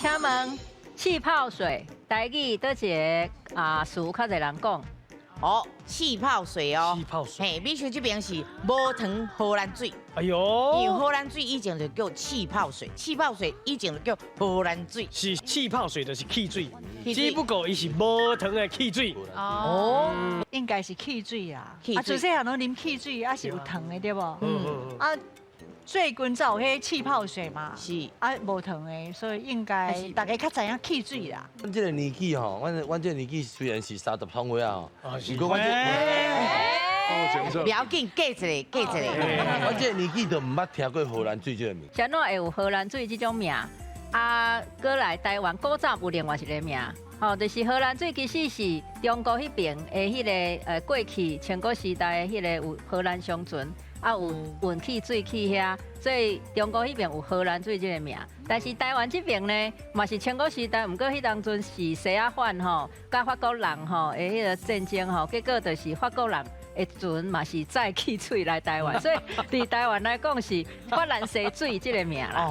請問氣泡水，台語佗一个啊詞較濟人講？哦，氣泡水哦。氣泡水。嘿，美秀這邊是無糖荷蘭水。哎呦，因為荷蘭水以前就叫氣泡水，氣泡水以前就叫荷蘭水。是氣泡水就是汽水，汽水。只不過伊是無糖的汽水。哦，應該是汽水啦。汽水。啊，自細漢攏啉汽水，啊是有糖的對無？嗯。啊，最近才有彼氣泡水嘛。是。啊，無糖的，所以應該大家較知影汽水啦。阮這个年紀吼，阮這个年紀雖然是30通歲啊，毋過阮這，不要緊，過一个，過一個。阮這个年紀都毋捌聽過荷蘭水這个名。啥怎會有荷蘭水這種名？啊，過來台灣古早有另外一个名，吼，就是荷蘭水其實是中國彼爿的彼个過去清國時代的彼个有荷蘭商船，啊有運汽水去遐，所以中國彼爿有荷蘭水這个名。但是台灣這爿呢，嘛是清國時代，毋過彼當陣是西仔販吼，佮法國人吼的彼个戰爭吼，結果就是法國人的船嘛是載汽水來台灣，所以佇台灣來講是法蘭西水這个名啦。